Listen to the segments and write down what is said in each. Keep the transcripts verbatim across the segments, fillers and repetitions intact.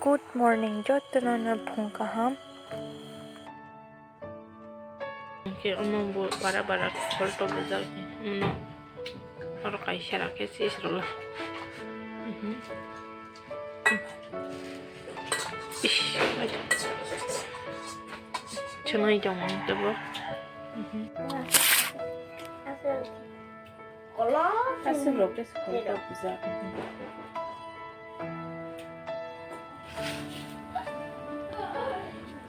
Good morning, jotono no phung kaham. Hwnkhe omo bo bara bara pholto bujak, omono oro kaisa rakhe sis rwla. Mhm. Ish, chwnwi tongo tebo. Mhm. Aswk rok khe songwi rok bwsa.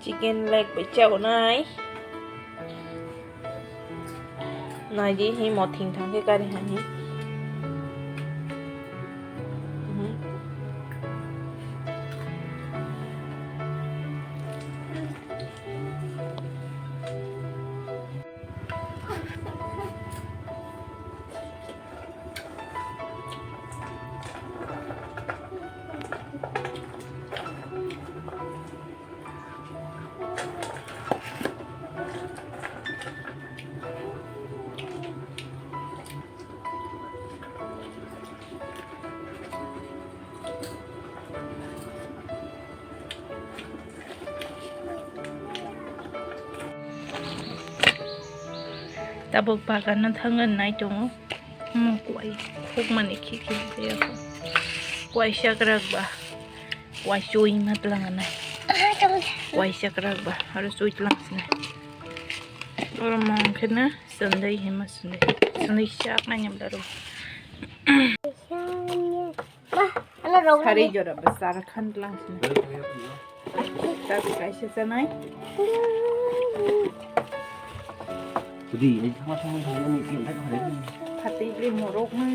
Chicken leg bai chawnai. Nai di hi mo thing thang khe kari ha hi. Mhm. Tabuk bagan no thangwi nai tongo. Omo kuai khukmani khikhir ya. Kuai chakrak ba. Kuai chui ma tlang nai. Kuai chakrak ba. Aro chui tlang sinai. Oro mang khena sandai hima sandai. Sandai chak nai nyam daro. Sari jora ba sara khan tlang sinai. Tabuk kaisa chanai. Di, eh, sama sama sama ni, kita hari. Phatwi ri morok ma.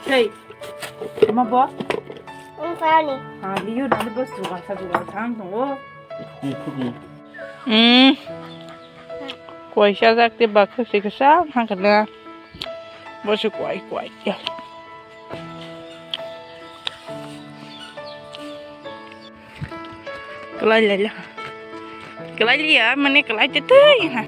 Hey, ma bo? Ang pani. Ha, liyo na bo sugar sa sugar sang tongo. Ni khuk ni. Hmm. Kuai chajak te bakha se kisa hangkana. Bo se kuai kuai ya. Kalai lai lai. Kalai liya, mane kalai te tei ha.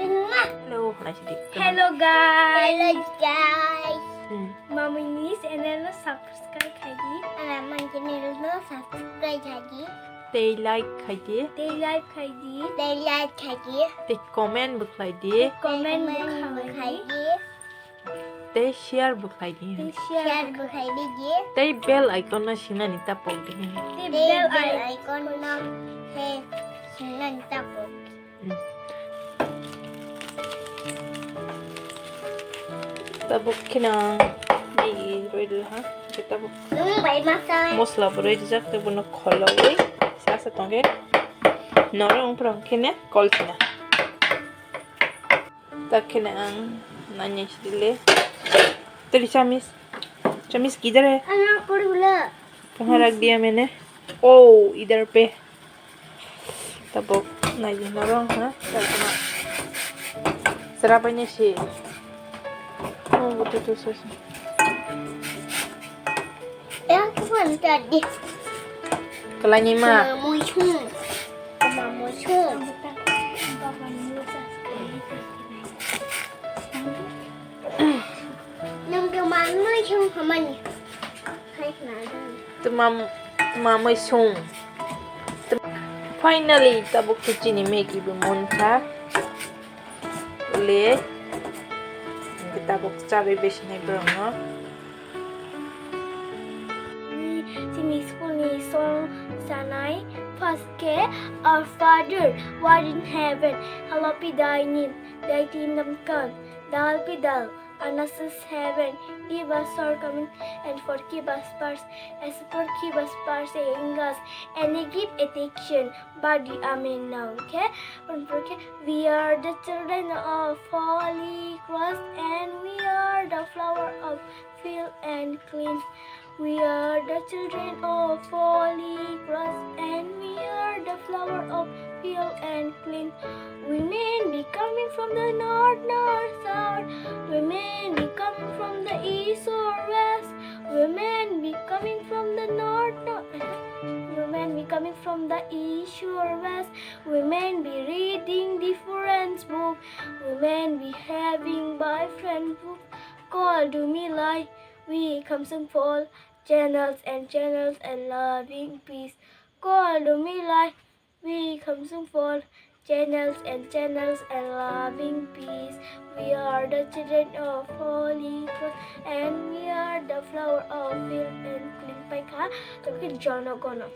Hello, hello guys. Hello guys. Hmm. Mamini channel no subscribe khai di. Mamini channel no subscribe khai di. Tei like khai di. Tei like khai di. Tei like khai di. Tei comment bo khlai di. Tei comment bo khlai di. Tei share bo khlai di. Tei share bo khlai di. Tei bell icon no sinani ta pok di. Tei bell icon no he sinani ta pok di. Tabuk kheno Maggi roi dwla ha. Khe tabuk mosla bo roi dijak, tei bono kholawi sa sa tongkhe norok wngphuru kheno kol sina. Tak kheno ang nanya sidile. Teri chamis. Chamis kidhar hai? Ano kori bole. Kahan rakh diya maine? Oh, idhar pe. Tabuk nai di norok ha. Tabuk na. Sera paine si. Oh, butu tu so si. Yang kuan tadi. Kalai ni ma. Mamui chung. Mamui chung. Nang ke mamui chung kemana? Tuma, tuma mui sung. Tum-, finally, tabuk khe chini Maggi bo monkha. Le, hingke tabuk chabai besinai borokno. Chini school ni song sanai, first ke, Our Father, who art in heaven, hallowed be thy name, thy kingdom come, thy will be done on earth as in heaven. Give us our common and forgive us past, as we forgive our past against us, and give us not into temptation, but deliver us from evil. Okay? One more, okay? We are the children of Holy Cross, and we are the flower of pure and clean. We are the children of Holy Cross, and we are the flower of pure and clean. We may be coming from the north, north, south. We may be coming from the east or west. We may be coming from the north, north. We may be coming from the east or west. We men be reading different book. We men be having boyfriend book. Call to me like we come soon fall. Channels and channels and loving peace. Call to me like we come soon fall. Channels and channels and loving peace. We are the children of Holy Cross and we are the flower of field and clean paikha. Tabukhe Jono Gono.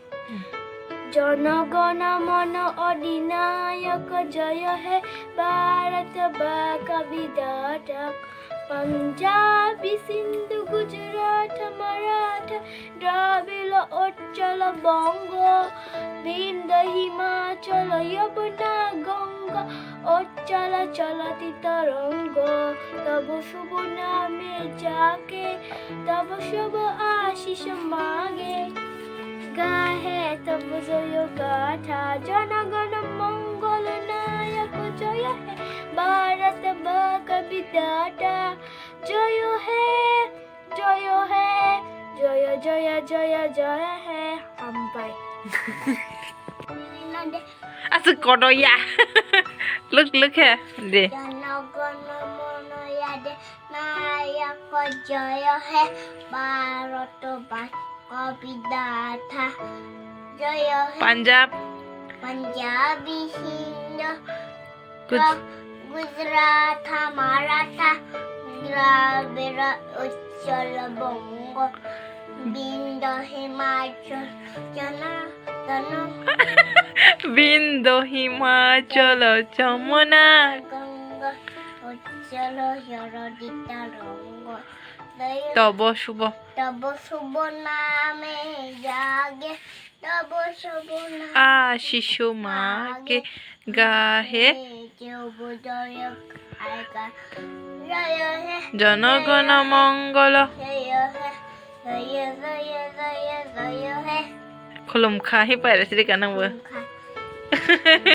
Jono Gono Mono Odinayaka Jaya He Bharat Bhaka Vidhata. Punjabi Sindhu Gujarat Maratha Dravida Utkalan Bongo Binda Himachal Yamuna Ganga Utsala Chalati Tarango Tabo Shubho Name Jage Tabo Shubho Ashish Mage Gahe Tabo Joyo Gatha Jana Gana Mangala Nayaka Jaya He Bharat Bhaka Vidhata Joyo He Joyo He Joyo Joya Joya Joya He Hambai. Aswk kodo ya. Look, look he. De. Jana Gana Mana Adinayaka Jaya He Bharat Bhaka Vidhata Jaya He Punjab. Punjabi Sindhu Guj- Gujarat Maratha Dravida Utkalan Bongo Binda Himachal Jana Jana Binda Himachal Jamuna Ganga Utsala Chalati Tarango Tabo Shubho Tabo Shubho Name Jage Tabo Shubho Name Ashish Mage Gahe Tabo Joyo Gatha Joyo He Jana Gana Mangala Joyo He Joyo Joyo Joyo Joyo He Khulum kha hi paira siri kanang bo. Khulum kha.